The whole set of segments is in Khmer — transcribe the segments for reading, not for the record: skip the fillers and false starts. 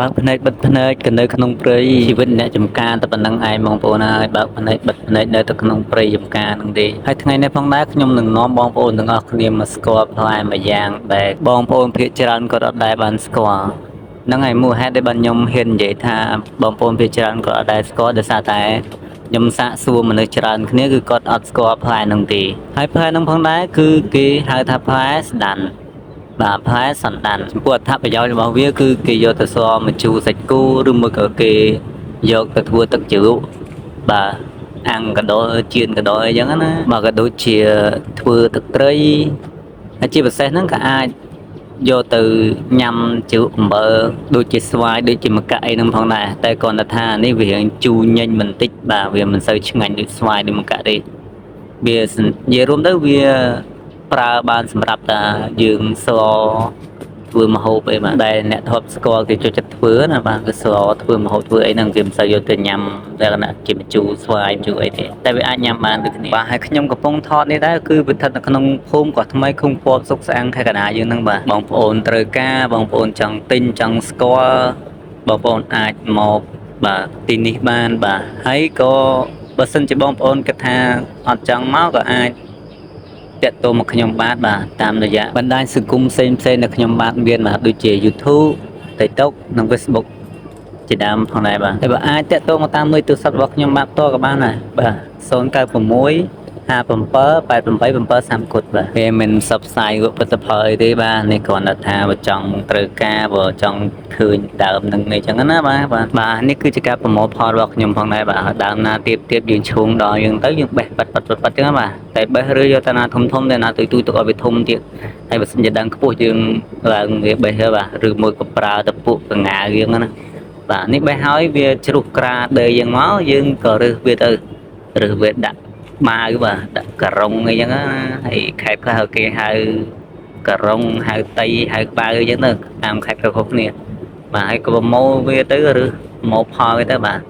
បើកភ្នែកបិទភ្នែកក៏នៅក្នុងព្រៃជីវិតអ្នកចំការតែប៉ុណ្្នឹងឯងបងប្អូនហើយបើកភ្នែកបិទភ្នែកនៅតែក្នុងព្រៃចំការហ្នឹងទេហើយថ្ងៃនេះផងដែរខ្ញុំនឹងនាំបងប្អូនទាំងអស់គ្នាមកស្គាល់ផ្លែមួយយ៉ាងដែលបងប្អូនភាគច្រើនគាត់អត់ដែលបានស្គាល់ហ្នឹងហើយមូលហេតុដែលបានខ្ញុំហ៊ាននិយាយថាបងប្អូនភាគច្រើនគាត់អត់ដែលស្គាល់ដោយសារតែខ្ញុំសាកសួរមនុស្សច្រើនគ្នាគឺគាត់អត់ស្គាល់ផ្លែហ្នឹងទេហើយផ្លែហ្នឹងផងដែរគឺគេហៅថាផ្លែស្ដាន់ បាទផ្លែសណ្ដានចំពោះអត្ថប្រយោជន៍របស់វាគឺគេយកទៅស្លម្ជូរសាច់គោឬមួយក៏គេយកទៅធ្វើទឹកជ្រលក់បាទអាំងកដុលចៀនកដុលអីចឹងណាបាទក៏ដូចជាធ្វើទឹកត្រីហើយជាពិសេសហ្នឹងក៏អាចយកទៅញ៉ាំជ្រក់អំបិលដូចជាស្វាយដូចជាម្កាក់អីហ្នឹងផងដែរតែគ្រាន់តែថានេះវារៀងជូរញញបន្តិចបាទវាមិនសូវឆ្ងាញ់ដូចស្វាយដូចម្កាក់ទេ វានិយាយរួមទៅវាប្រើបានសម្រាប់តាយើងស្លធ្វើម្ហូបអីបាទដែលអ្នកធ្លាប់ស្គាល់គេចូលចិត្តធ្វើណាបាទគឺស្លធ្វើម្ហូបធ្វើអីហ្នឹងគេមិនសូវយកទៅញ៉ាំលក្ខណៈជាម្ជូរស្វាយម្ជូរអីទេតែវាអាចញ៉ាំបានដូចគ្នាបាទហើយខ្ញុំកំពុងថតនេះដែរគឺវាស្ថិតនៅក្នុងភូមិកោះថ្មីឃុំពពសុកស្អាងខេត្តកណ្ដាលយើងហ្នឹងបាទបងប្អូនត្រូវការបងប្អូនចង់ទិញចង់ស្គាល់បងប្អូនអាចមកបាទទីនេះបានបាទហើយក៏បើសិនជាបងប្អូនគិតថាអត់ចង់មកក៏អាច តាក់ទងមកខ្ញុំបាទបាទតាមរយៈបណ្ដាញសង្គមផ្សេងផ្សេងដែលខ្ញុំបាទមានបាទដូចជា YouTube TikTok និង Facebook ជាដើមផងដែរបាទហើយបើអាចតាក់ទងមកតាមមួយទូរស័ព្ទរបស់ខ្ញុំបាទផ្ទាល់ក៏បានដែរបាទ096 57 88 730គុតបាទវាមិនផ្សព្វផ្សាយផលិតផលអីទេបាទនេះគ្រាន់តែថាបើចង់ត្រូវការបើចង់ឃើញដើមនឹងអីចឹងណាបាទបាទបាទនេះគឺជាការប្រមូលផលរបស់ខ្ញុំផងដែរបាទដើមណាទៀបទៀបយើងឈូងដល់យើងទៅយើងបេះប៉ាត់ប៉ាត់ប៉ាត់ប៉ាត់ចឹងណាបាទតែបេះឬយកតាណាធំធំតែណាទុយទុយទុកឲ្យវាធំទៀតហើយបើសិនជាដើមខ្ពស់យើងឡើងវាបេះទៅបាទឬមួយក៏ប្រើទៅពួកកងាយើងណាបាទនេះបេះហើយវាជ្រុះក្រាដីយើងមកយើងក៏រើសវាទៅរើសវាដាក់ បាវបាទដាក់ការ៉ុងអីចឹងណាហើយខេត្តខ្លះគេហៅការ៉ុងហៅតីហៅបាវអីចឹងទៅតាមខេត្តខុសៗគ្នាបាទហើយក៏ប្រមូលវាទៅឬមកផលវាទៅបាទ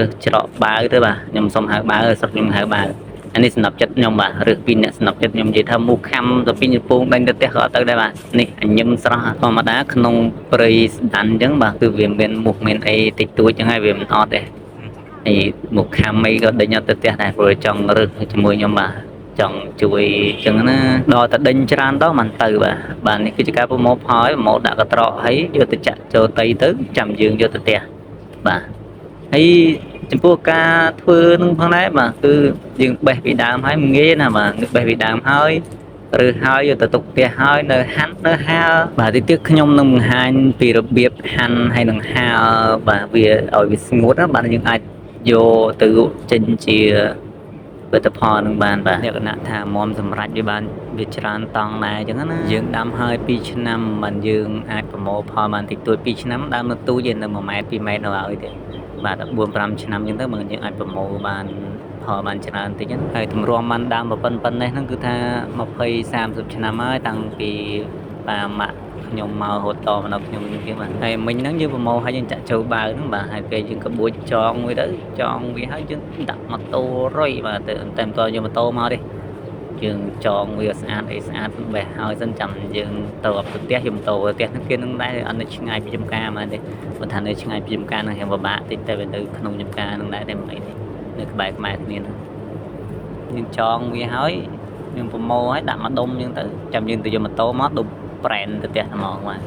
ឬច្រកបាវទៅបាទខ្ញុំសុំហៅបាវស្រុកខ្ញុំហៅបាវអានេះសំណប់ចិត្តខ្ញុំបាទឬពីអ្នកសំណប់ចិត្តខ្ញុំនិយាយថាមូខំទៅពីពងដេញទៅផ្ទះក៏អត់ទៅដែរបាទនេះអញឹមស្រស់ធម្មតាក្នុងព្រៃស្ដាន់អញ្ចឹងបាទគឺវាមានមូសមានអីតិចតួចអញ្ចឹងហើយវាមិនអត់ទេ ហើយមកខំអីក៏ដេញអត់ទៅផ្ទះដែរព្រោះចង់រើសជាមួយខ្ញុំបាទចង់ជួយអញ្ចឹងណាដល់តែដេញច្រើនដល់មិនទៅបាទបាទនេះគឺជាការប្រមូលផលប្រមូលដាក់កត្រកហើយយកទៅចាក់ចូលតីទៅចាំយើងយកទៅផ្ទះបាទហើយចំពោះការធ្វើនឹងផងដែរបាទគឺយើងបេះពីដើមហើយមិនងាយណាបាទបេះពីដើមហើយឬហើយយកទៅទុកផ្ទះហើយនៅហាន់នៅហាលបាទទីទៀតខ្ញុំនឹងបង្ហាញពីរបៀបហាន់ហើយនឹងហាលបាទវាឲ្យវាស្ងួតណាបាទយើងអាច យកទៅចេញជាផលិតផលនឹងបានបាទលក្ខណៈថាមុំសម្រាប់វាបានវាច្រើនតង់ដែរអញ្ចឹងណាយើងដាំហើយ2ឆ្នាំមិនយើងអាចប្រមូលផលបានតិចតួច2ឆ្នាំដើមនៅទូចឯនៅ1ម៉ែត្រ2ម៉ែត្រនៅហើយទេបាទ4 5ឆ្នាំអញ្ចឹងទៅមិនយើងអាចប្រមូលបានផលបានច្រើនតិចហ្នឹងហើយទម្រាំបានដើមប៉ុណ្ណេះហ្នឹងគឺថា20 30ឆ្នាំហើយតាំងពីប៉ាម៉ាក់ខ្ញុំមករហូតតមកដល់ខ្ញុំនេះទៀតបាទហើយមិញហ្នឹងយើងប្រមូលហើយយើងចាក់ចូលបាវហ្នឹងបាទហើយពេលយើងក្បួចចងមួយទៅចងវាហើយយើងដាក់ម៉ូតូរុយបាទទៅតែមិនតយកម៉ូតូមកទេយើងចងវាស្អាតអីស្អាតបេះហើយសិនចាំយើងទៅអត់ទៅផ្ទះយកម៉ូតូទៅផ្ទះហ្នឹងគេនឹងដែរអត់នៅឆ្ងាយពីចំការមកទេបើថានៅឆ្ងាយពីចំការហ្នឹងរៀងពិបាកតិចតែវានៅក្នុងចំការហ្នឹងដែរតែមិនអីទេនៅក្បែរក្បែរគ្នាហ្នឹងយើងចងវាហើយយើងប្រមូលហើយដាក់មកដុំយើងទៅចាំយើងទៅយកម៉ូតូមកដុំប្រែនទៅផ្ទះតែហ្មងបាទ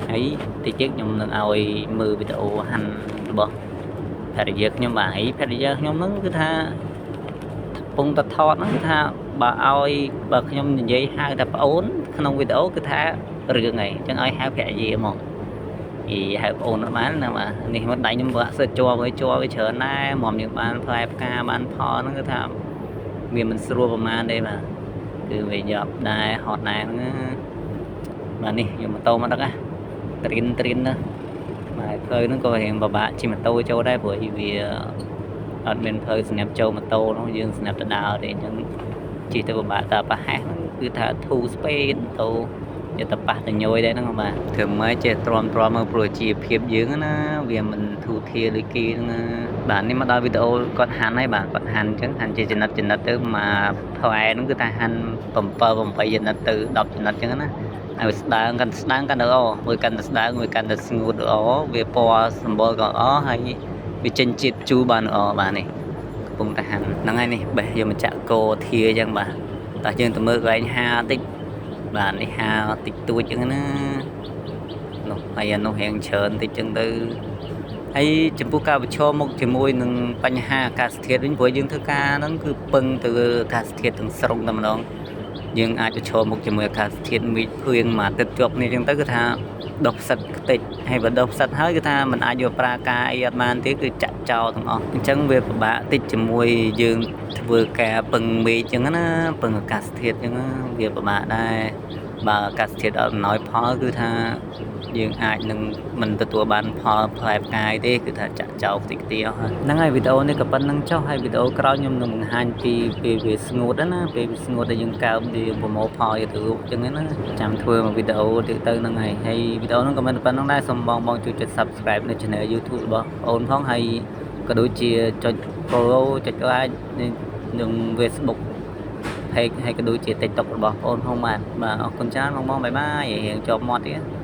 ហើយតិចទៀតខ្ញុំនឹងឲ្យមើលវីដេអូហាន់របស់ភរិយាខ្ញុំបាទហើយភរិយាខ្ញុំហ្នឹងគឺថាកំពុងតែថតហ្នឹងគឺថាបើឲ្យបើខ្ញុំនិយាយហៅថាប្អូនក្នុងវីដេអូគឺថារឿងអីអញ្ចឹងឲ្យហៅភរិយាហ្មងអីហៅប្អូនអត់បានណាបាទនេះមកដៃខ្ញុំបើអត់សូវជាប់វាជាប់វាច្រើនដែរមកយើងបានផ្លែផ្កាបានផលហ្នឹងគឺថាវាមិនស្រួលប្រហែលទេបាទគឺវាយ៉ាប់ដែរហត់ដែរហ្នឹងណាបាទនេះយកម៉ូតូមកដឹកណាត្រៀនត្រៀនណាបាទផ្លូវហ្នឹងក៏រៀងពិបាកជិះម៉ូតូចូលដែរព្រោះវាអត់មានផ្លូវសម្រាប់ចូលម៉ូតូនោះយើងសម្រាប់ទៅដើរទេអញ្ចឹងជិះទៅពិបាកតែប្រហែសហ្នឹងគឺថាធូរស្ពេនម៉ូតូយកទៅប៉ះទៅញយដែរហ្នឹងបាទធ្វើម៉េចចេះទ្រាំទ្រាំមើលព្រោះជីវភាពយើងណាវាមិនធូរធារដូចគេហ្នឹងណាបាទនេះមកដល់វីដេអូគាត់ហាន់ហើយបាទគាត់ហាន់អញ្ចឹងហាន់ជាចំណិតចំណិតទៅមកផ្លែហ្នឹងគឺថាហាន់7 8ចំណិតទៅ10ចំណិតអញ្ចឹងណា ឲ្យស្ដើងកាន់ស្ដើងកាន់តែល្អ មួយកាន់តែស្ដើង មួយកាន់តែស្ងួតល្អ វាពណ៌សម្បុរក៏ល្អ ហើយវាចេញជាតិជូរបានល្អ បាទ។ នេះកំពុងតែហាន់ហ្នឹងហើយ នេះបេះយកមកចាក់គោធាអញ្ចឹង បាទ។ តោះយើងទៅមើលកន្លែងហាតិច បាទ។ នេះហាតិចតួចអញ្ចឹងណា នោះហើយ អានោះរៀងច្រើនតិចអញ្ចឹងទៅ។ ហើយចំពោះការប្រឈមមុខជាមួយនឹងបញ្ហាអាកាសធាតុវិញ ព្រោះយើងធ្វើការហ្នឹងគឺពឹងទៅអាកាសធាតុទាំងស្រុងតែម្ដង យើងអាចប្រឈមមុខជាមួយអាកាសធាតុមីភ្លៀងមួយអាទិត្យជាប់នេះអញ្ចឹងទៅ គឺថាដុះផ្សិតខ្ទេច ហើយបើដុះផ្សិតហើយ គឺថាมันអាចយកប្រើការអីអត់បានទេ គឺចាក់ចោលទាំងអស់។ អញ្ចឹងវាពិបាកតិចជាមួយយើងធ្វើការពឹងមេឃអញ្ចឹងណា ពឹងអាកាសធាតុអញ្ចឹងវាពិបាកដែរ។ បើអាកាសធាតុអត់អំណោយផល គឺថាយើងអាចនឹងមិនទទួលបានផលផ្លែផ្កាយទេ គឺថាចាក់ចោលខ្ទេចខ្ទីអស់ហើយហ្នឹងហើយ។ វីដេអូនេះក៏ប៉ុណ្្នឹងចុះហើយ វីដេអូក្រោយខ្ញុំនឹងបង្ហាញពីពេលវាស្ងួតណា ពេលវាស្ងួតដែលយើងកើប យើងប្រមូលផលយកទៅលក់អញ្ចឹងណា ចាំធ្វើមួយវីដេអូទៀតទៅហ្នឹងហើយ។ ហើយវីដេអូហ្នឹងក៏មិនប៉ុណ្្នឹងដែរ សូមបងបងជួយចុច Subscribe នៅ Channel YouTube របស់អូនផង ហើយក៏ដូចជាចុច Follow ចុច Like និង Facebook page ហើយក៏ដូចជា TikTok របស់បងប្អូនផង បាទ។ បាទ អរគុណច្រើនបងបង បាយបាយ រៀងជាប់មាត់ទៀត។